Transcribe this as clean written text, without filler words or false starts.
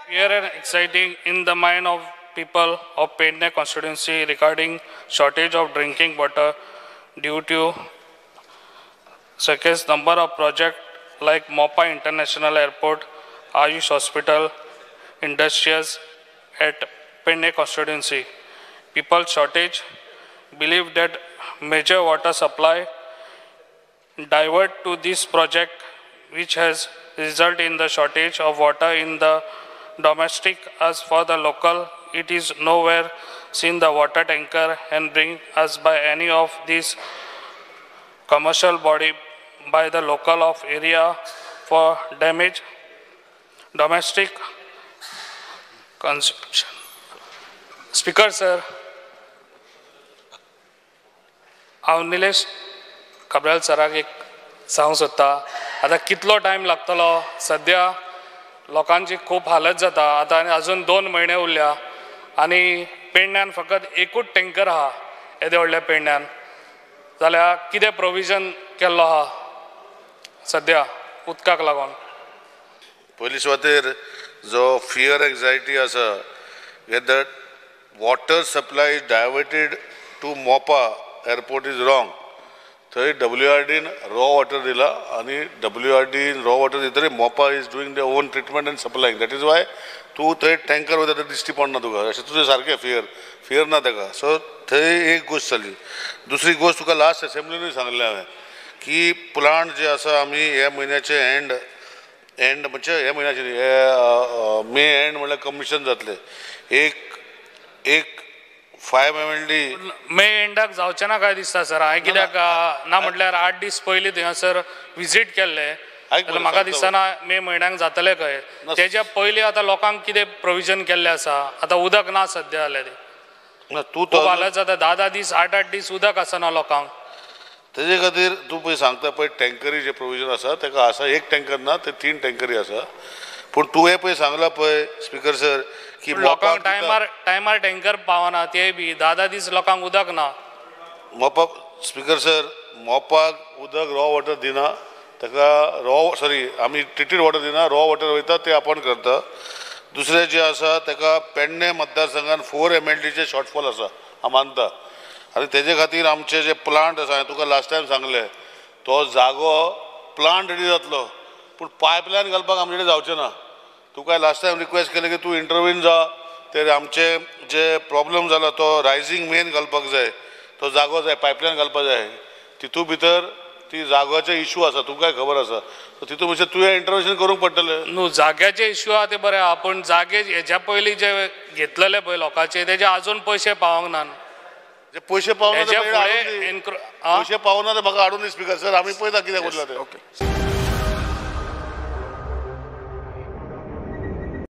Fear and exciting in the mind of people of Pedne constituency regarding shortage of drinking water due to scarce number of projects like Mopa International Airport, Ayush Hospital, industries at Pedne constituency. People shortage believe that major water supply divert to this project, which has resulted in the shortage of water in the domestic. As for the local, it is nowhere seen the water tanker and bring us by any of these commercial body by the local of area for damage domestic consumption. Speaker sir, हांव निलेश काब्राल सराक एक सांगूंक सोदता. आतां कितलो time लागतलो? सद्या लोकांची खूब हालत जाता. आतां आनी अजून 2 म्हयने उरल्या आनी पेडण्यान फकत एकूच टँकर आहा येदे व्हडल्या पेडण्यान, जाल्यार कितें प्रोविजन केल्लो आहा सद्या उदकाक लागून? पयली सुवातेर जो फियर एन्जायटी आसा, that water supply is diverted to Mopa airport is wrong. थंय W R D raw water दिला आनी W R D raw water दितरी Mopa is doing the own treatment and supplying. That is why तूं थंय tanker वयता ते दिश्टी पडना तुका. अशें तुजें सारकें फियर फियर ना ताका. सो थंय एक गोश्ट जाली. दुसरी गोश्ट तुका लास्ट असेंब्लीनूय सांगलें हांवें की प्लांट जे आसा आमी ह्या म्हयन्याचे एंड एंड म्हणजे ह्या म्हयन्याचे न्ही, हे मे एंड म्हणल्यार कमिशन जातलें. एक एक 5 MLD मे एंडाक जावचें ना काय दिसता सर? हांवें कित्याक ना म्हटल्यार 8 दीस पयलीं थंयसर विजीट केल्लें, जाल्यार म्हाका दिसना मे म्हयन्याक जातलें खंय. तेज्या पयलीं आतां लोकांक कितें प्रोविजन केल्लें आसा? आतां उदक ना सद्या जाल्यार ना तूं खूब हालत जाता. 10-10 दीस 8-8 दीस उदक आसना लोकांक. तेजे खातीर तूं पळय सांगता पळय टँकरी जे प्रोविजन आसा ताका आसा, एक टँकर ना ते 3 टँकरी आसा. पूण तुवें पळय सांगलां पळय स्पीकर सर की लोकांक टायमार टायमार टँकर पावना, ते बी 10-10 दीस लोकांक उदक ना. मोपा स्पीकर सर, मोपाक उदक रॉ वॉटर दिना ताका, रॉ सॉरी आमी ट्रिटेड वॉटर दिना, रॉ वॉटर वयता ते आपण करता. दुसरें जें आसा ताका पेडणे मतदारसंघान 4 MLDचे शॉर्टफॉल आसा हांव मानता. आनी तेजे खातीर आमचे जे प्लांट आसा, हांवें तुका लास्ट टायम सांगलें, तो जागो प्लांट रेडी जातलो पूण पायपलायन घालपाक आमचे कडेन जावचें ना. तुका लास्ट टायम रिक्वेस्ट केलें की तूं इंटरवीन जा, ते आमचे जे प्रॉब्लम जाला तो रायजींग मेन घालपाक जाय, तो जागो जाय, पायपलायन घालपाक जाय. तितू भितर ती जागोचे इशू आसा तुमकांय खबर आसा. सो तितू म्हणजे तुवें इंटरवेन्शन करूंक पडटलें. न्हू जाग्याचे इशू आहा ते बरें आहा, पूण जागे हेज्या पयलीं जे घेतलेले पळय लोकांचे तेजे अजून पयशे पावोंक ना. जे पयशे पावना, पयशे पावना ते म्हाका हाडून दी स्पीकर सर, आमी पळयता कितें करता तें. ओके.